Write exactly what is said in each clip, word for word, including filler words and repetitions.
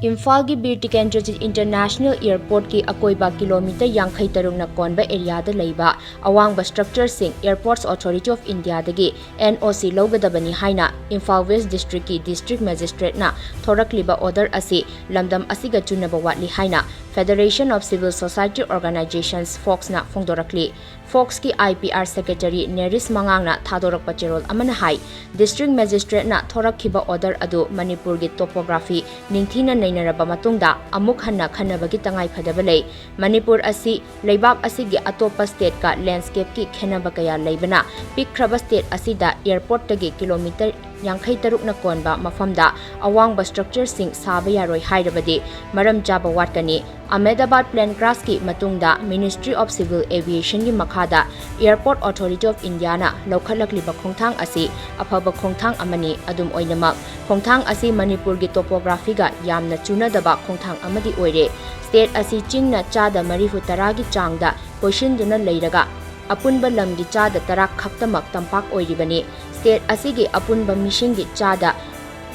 ꯏꯝꯐꯥꯜꯒꯤ ꯕꯤꯔ ꯇꯤꯀꯦꯟꯗ꯭ꯔꯖꯤꯠ ꯏꯟꯇꯔꯅꯦꯁꯅꯦꯜ ꯑꯦꯌꯔꯄꯣꯔꯠꯀꯤ ꯑꯀꯣꯏꯕ ꯀꯤꯂꯣꯃꯤꯇꯔ ꯌꯥꯡꯈꯩ ꯇꯔꯨꯛꯅ ꯀꯣꯟꯕ ꯑꯦꯔꯤꯌꯥꯗ ꯂꯩꯕ ꯑꯋꯥꯡꯕ ꯁ꯭ꯇ꯭ꯔꯛꯆꯔꯁꯤꯡ Airports Authority of Indiaꯗꯒꯤ N O C ꯂꯧꯒꯗꯕꯅꯤ ꯍꯥꯏꯅ ꯏꯝꯐꯥꯜ ꯋꯦꯁ ꯗꯤꯁꯇ꯭ꯔꯤꯛꯀꯤ ꯗꯤꯁꯇ꯭ꯔꯤꯛ ꯃꯦꯖꯤꯁꯇ꯭ꯔꯦꯠꯅ ꯊꯣꯔꯛꯂꯤꯕ ꯑꯣꯔꯗꯔ ꯑꯁꯤ ꯂꯝꯗꯝ ꯑꯁꯤꯒ ꯆꯨꯅꯕ ꯋꯥꯠꯂꯤ ꯍꯥꯏꯅ Federation of Civil Society Organizations, ꯐꯣꯛꯁꯅ ꯐꯣꯡꯗꯣꯔꯛꯂꯤ꯫ ꯐꯣꯛꯁꯀꯤ I P R secretary Neris ꯃꯉꯥꯡꯅ ꯊꯥꯗꯣꯔꯛꯄ ꯆꯦꯔꯣꯜ ꯑꯃꯅ ꯍꯥꯏ, ꯗꯤꯁꯇ꯭ꯔꯤꯛ ꯃꯦꯖꯤꯁꯇ꯭ꯔꯦꯠꯅ ꯊꯣꯔꯛꯈꯤꯕ ꯑꯣꯔꯗꯔ ꯑꯗꯨ ꯃꯅꯤꯄꯨꯔꯒꯤ ꯇꯣꯄꯣꯒ꯭ꯔꯥꯐꯤ ꯅꯤꯡꯊꯤꯅ ꯅꯩꯅꯔꯕ ꯃꯇꯨꯡꯗ ꯑꯃꯨꯛ ꯍꯟꯅ ꯈꯟꯅꯕꯒꯤ ꯇꯉꯥꯏꯐꯗꯕ ꯂꯩ꯫ ꯃꯅꯤꯄꯨꯔ ꯑꯁꯤ ꯂꯩꯕꯥꯛ ꯑꯁꯤꯒꯤ ꯑꯇꯣꯞꯄ ꯁ꯭ꯇꯦꯠꯀ ꯂꯦꯟꯗꯁ꯭ꯀꯦꯞꯀꯤ ꯈꯦꯟꯅꯕ ꯀꯌꯥ ꯂꯩꯕꯅ, ꯄꯤꯛꯈ꯭ꯔꯕ ꯁ꯭ꯇꯦꯠ ꯑꯁꯤꯗ ꯑꯦꯌꯔꯄꯣꯔꯠꯇꯒꯤ ꯀꯤꯂꯣꯃꯤꯇꯔ ꯌꯥꯡꯈꯩ ꯇꯔꯨꯛꯅ ꯀꯣꯟꯕ ꯃꯐꯝꯗ ꯑꯋꯥꯡꯕ ꯁ꯭ꯇ꯭ꯔꯛꯆꯔꯁꯤꯡ ꯁꯥꯕ ꯌꯥꯔꯣꯏ ꯍꯥꯏꯔꯕꯗꯤ ꯃꯔꯝ ꯆꯥꯕ ꯋꯥꯠꯀꯅꯤ꯫ ꯑꯍꯃꯦꯗꯥꯕꯥꯗ ꯄ꯭ꯂꯦꯟ ꯀ꯭ꯔꯥꯁꯀꯤ ꯃꯇꯨꯡꯗ Ministry of Civil Aviationꯒꯤ ꯃꯈꯥꯗ Airport Authority of Indiaꯅ ꯂꯧꯈꯠꯂꯛꯂꯤꯕ ꯈꯣꯡꯊꯥꯡ ꯑꯁꯤ ꯑꯐꯕ ꯈꯣꯡꯊꯥꯡ ꯑꯃꯅꯤ꯫ ꯑꯗꯨꯝ ꯑꯣꯏꯅꯃꯛ, ꯈꯣꯡꯊꯥꯡ ꯑꯁꯤ ꯃꯅꯤꯄꯨꯔꯒꯤ ꯇꯣꯄꯣꯒ꯭ꯔꯥꯐꯤꯒ ꯌꯥꯝꯅ ꯆꯨꯅꯗꯕ ꯈꯣꯡꯊꯥꯡ ꯑꯃꯗꯤ ꯑꯣꯏꯔꯦ꯫ ꯁ꯭ꯇꯦꯠ ꯑꯁꯤ ꯆꯤꯡꯅ ꯆꯥꯗ ꯃꯔꯤꯐꯨ ꯇꯔꯥꯒꯤ ꯆꯥꯡꯗ ꯀꯣꯏꯁꯤꯟꯗꯨꯅ ꯂꯩꯔꯒ, ꯑꯄꯨꯟꯕ ꯂꯝꯒꯤ ꯆꯥꯗ ꯇꯔꯥ ꯈꯛꯇꯃꯛ ꯇꯝꯄꯥꯛ ꯑꯣꯏꯔꯤꯕꯅꯤ꯫ ꯁ꯭ꯇꯦꯠ ꯑꯁꯤꯒꯤ ꯑꯄꯨꯟꯕ ꯃꯤꯁꯤꯡꯒꯤ ꯆꯥꯗ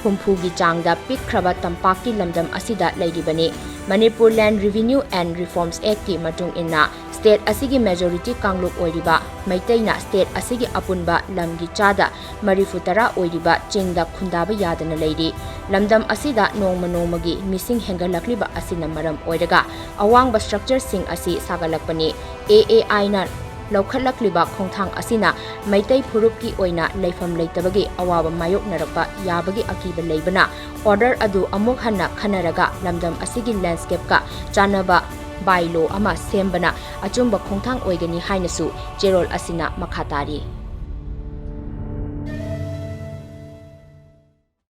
ꯍꯨꯝꯐꯨꯒꯤ ꯆꯥꯡꯗ ꯄꯤꯛꯈ꯭ꯔꯕ ꯇꯝꯄꯥꯛꯀꯤ ꯂꯝꯗꯝ ꯑꯁꯤꯗ ꯂꯩꯔꯤꯕꯅꯤ꯫ Manipur Land Revenue and Reforms Actꯀꯤ ꯃꯇꯨꯡ ꯏꯟꯅ, ꯁ꯭ꯇꯦꯠ ꯑꯁꯤꯒꯤ ꯃꯦꯖꯣꯔꯤꯇꯤ ꯀꯥꯡꯂꯨꯞ ꯑꯣꯏꯔꯤꯕ ꯃꯩꯇꯩꯅ ꯁ꯭ꯇꯦꯠ ꯑꯁꯤꯒꯤ ꯑꯄꯨꯟꯕ ꯂꯝꯒꯤ ꯆꯥꯗ ꯃꯔꯤꯐꯨ ꯇꯔꯥ ꯑꯣꯏꯔꯤꯕ ꯆꯤꯡꯗ ꯈꯨꯟꯗꯥꯕ ꯌꯥꯗꯅ ꯂꯩꯔꯤ꯫ ꯂꯝꯗꯝ ꯑꯁꯤꯗ ꯅꯣꯡꯃ ꯅꯣꯡꯃꯒꯤ ꯃꯤꯁꯤꯡ ꯍꯦꯟꯒꯠꯂꯛꯂꯤꯕ ꯑꯁꯤꯅ ꯃꯔꯝ ꯑꯣꯏꯔꯒ ꯑꯋꯥꯡꯕ ꯁ꯭ꯇ꯭ꯔꯛꯆꯔꯁꯤꯡ ꯑꯁꯤ ꯁꯥꯒꯠꯂꯛꯄꯅꯤ꯫ A A Iꯅ ꯂꯧꯈꯠꯂꯛꯂꯤꯕ ꯈꯣꯡꯊꯥꯡ ꯑꯁꯤꯅ ꯃꯩꯇꯩ ꯐꯨꯔꯨꯞꯀꯤ ꯑꯣꯏꯅ ꯂꯩꯐꯝ ꯂꯩꯇꯕꯒꯤ ꯑꯋꯥꯕ ꯃꯥꯌꯣꯛꯅꯔꯛꯄ ꯌꯥꯕꯒꯤ ꯑꯀꯤꯕ ꯂꯩꯕꯅ, ꯑꯣꯔꯗꯔ ꯑꯗꯨ ꯑꯃꯨꯛ ꯍꯟꯅ ꯈꯟꯅꯔꯒ ꯂꯝꯗꯝ ꯑꯁꯤꯒꯤ ꯂꯦꯟꯗꯁ꯭ꯀꯦꯞꯀ ꯆꯥꯟꯅꯕ ꯕꯥꯏꯂꯣ ꯑꯃ ꯁꯦꯝꯕꯅ ꯑꯆꯨꯝꯕ ꯈꯣꯡꯊꯥꯡ ꯑꯣꯏꯒꯅꯤ ꯍꯥꯏꯅꯁꯨ ꯆꯦꯔꯣꯜ ꯑꯁꯤꯅ ꯃꯈꯥ ꯇꯥꯔꯤ꯫